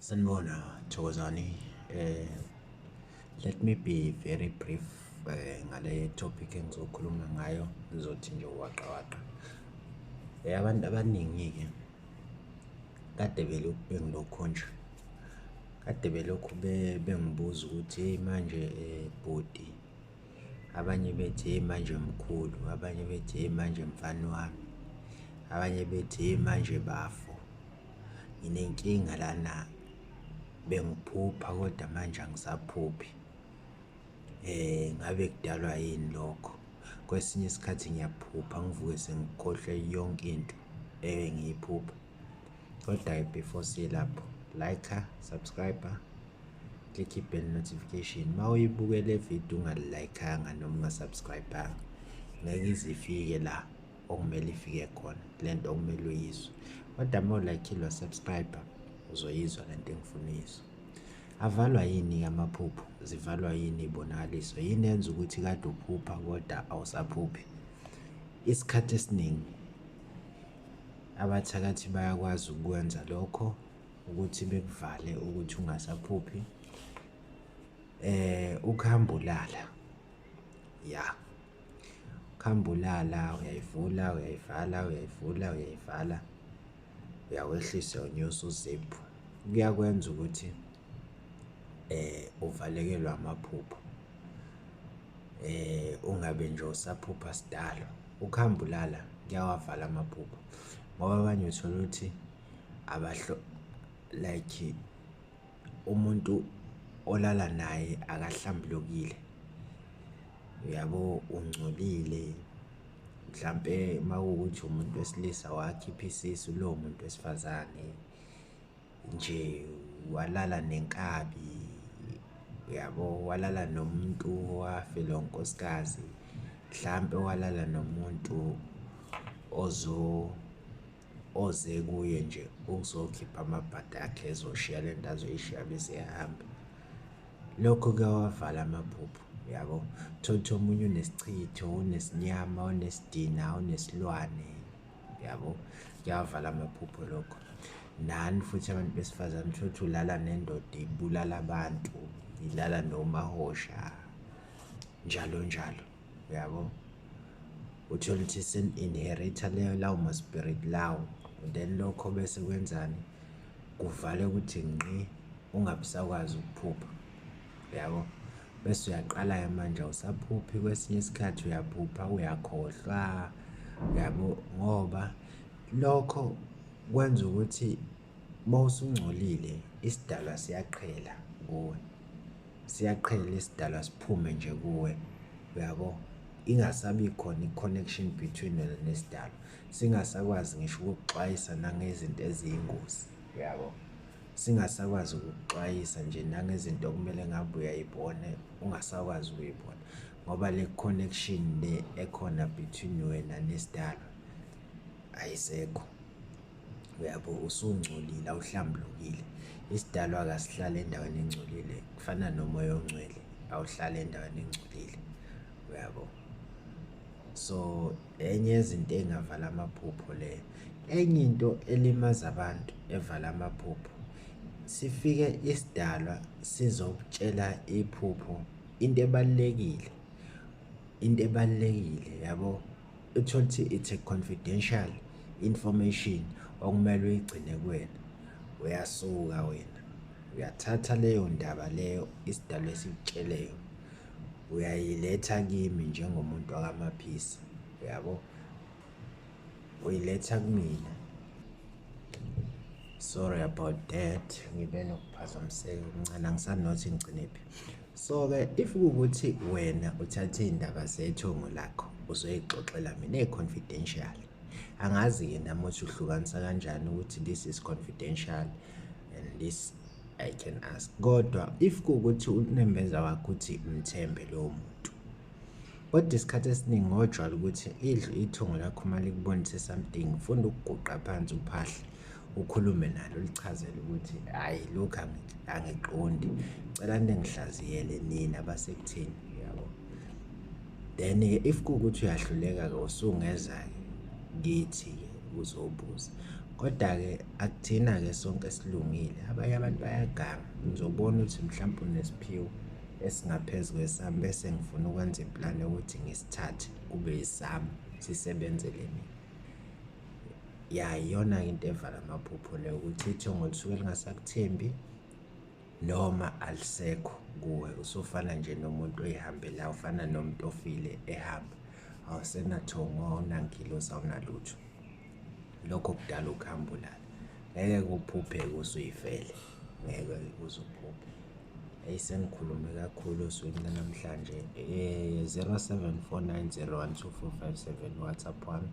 Sanibona, Thokozani. Let me be very brief ngale topic engizokhuluma ngayo, ngizothi nje waqa waqa. Abantu abaningi-ke kade belokhu bengilokhu nje, kade belokhu bengibuza ukuthi hheyi manje bhuti, abanye bethi hheyi manje mkhulu, abanye bethi hheyi manje mfana wami, abanye bethi hheyi manje bafo, nginenkinga lana bengiphupha kodwa manje angisaphuphi. Ngabe kudalwa yini lokho? Kwesinye isikhathi ngiyaphupha ngivuke sengikhohlwe yonke into ebengiyiphupha. Kodwa-ke before siye lapho, like-a, subscribe-a, click i-bell notification. Uma uyibuke le video ungali-like-anga noma unga-subscribe-anga, ngeke ize ifike la okumele ifike khona, le nto okumele uyizwe. Kodwa uma u-like-ile wa-subscribe-a, uzoyizwa le nto engifuna uyizwe. Avalwa yini-ke amaphupho? Zivalwa yini iy'bonakaliso? Yini eyenza ukuthi kade uphupha kodwa awusaphuphi? Isikhathi esiningi abathakathi bayakwazi ukukwenza lokho ukuthi bekuvale ukuthi ungasaphuphi. Ukuhamba ulala, ya, ukuhamba ulala uyayivula, uyayivala, uyayivula, uyayivala, uyawehlisa uyawunyusa uziphu. Kuyakwenza ukuthi uvalekelwe amaphupho, ungabe nje usaphupha sidalo. Ukuhamba ulala kuyawavala amaphupho ngoba abanye uthola ukuthi like umuntu olala naye akahlambulukile, uyabo, ungcolile. Mhlampe uma kuwukuthi umuntu wesilisa wakhipha isisu kulowo muntu wesifazane, nje walala nenkabi, uyabo, walala nomuntu owafelwa unkosikazi, mhlampe walala nomuntu oze kuye nje ukuzokhipha amabhadi akhe ezoshiya le nto azoyishiya bese eyahamba. Lokho kuyawavala amaphupho, uyabo. Uthole ukuthi omunye unesichitho, unesinyama, unesidina, unesilwane, uyabo, kuyawavala amaphupho lokho. Nani futhi abantu besifazane, uthole ukuthi ulala nendoda ibulala abantu, ilala nomahosha, njalo njalo, uyabo. Uthole ukuthi seni-inherit-a leyo lawo ma-spirit lawo, then lokho bese kwenzani? Kuvale ukuthi ngqi, ungabe usakwazi ukuphupha, uyabo. Bese uyaqala-ke manje awusaphuphi, kwesinye isikhathi uyaphupha uyakhohlwa, uyabo, ngoba lokho kwenza ukuthi uma usungcolile isidalwa siyaqhela kuwe, siyaqhela isidalwa siphume nje kuwe, uyabo. Ingasabi khona i-connection between wena nesidalwa, singasakwazi ngisho ukukuxwayisa nangezinto eziyingozi, uyabo. Singasakwazi ukukuxwayisa nje nangezinto okumele ngabe uyayibona, ungasakwazi ukuyibona ngoba le connection le ekhona between wena nesidalwa ayisekho, uyabo. Usungcolile, awuhlambulukile. Isidalwa-ke asihlali endaweni engcolile, kufana nomoya ongcwele, awuhlali endaweni engcolile, uyabo. So enye yezinto ey'ngavala amaphupho leyo. Enye into elimaza abantu evala amaphupho, sifike isidalwa sizokutshela iphupho into ebalulekile, into ebalulekile, yabo. Uthole ukuthi it's a confidential information okumele uyigcine kuwena. Uyasuka wena uyathatha leyo ndaba leyo isidalwa esikutshele yona, uyayiletha kimi njengomuntu wakwaMaphisa, uyabo, uyiletha kumina. Sorry about that, ngibe nokuphazamiseka okuncane, angisanothi ngigcinephi. So-ke if kuwukuthi wena uthathe iy'ndaba zethongo lakho uzoyixoxela mina ey'confidential, angazi-ke nami ukuthi uhlukanisa kanjani ukuthi this is confidential and this I can ask. Kodwa if kuwukuthi unembeza wakho uthi mthembe lowo muntu, kodwa isikhathi esiningi ngojwayele ukuthi ithongo lakho uma likubonise something, funda ukuguqa phansi uphahle, ukhulume nalo, ulichazele ukuthi hhayi lokhu angiqondi, ngicela ningihlaziyele nina abasekutheni, uyabo. Then-ke if kuwukuthi uyahluleka-ke usungeza-ke kithi-ke uzobuza. Kodwa-ke akuthina-ke sonke esilungile, abanye abantu bayaganga. Ngizobona ukuthi mhlawumpe unesiphiwo esingaphezu kwesami bese ngifuna ukwenza iplani yokuthi ngisithathe kube yisami, sisebenzele mina. Ya, iyona-ke into evala amaphupho leyo ukuthi ithongo lisuke lingasakuthembi noma alisekho kuwe, usufana nje nomuntu oy'hambelayo, ufana nomuntu ofile ehamba, awusenathongo, awunangilozi, awunalutho. Lokho kudala ukuhamba ulala. Ngeke kuphuphe-ke usuy'fele, ngeke uze uphuphe. Eyi, sengikhulume kakhulu osukwini lanamhlanje. 0749012457 WhatsApp wami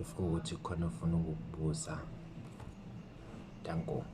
if kuwukuthi kukhona ofuna ukukubuza. Danko.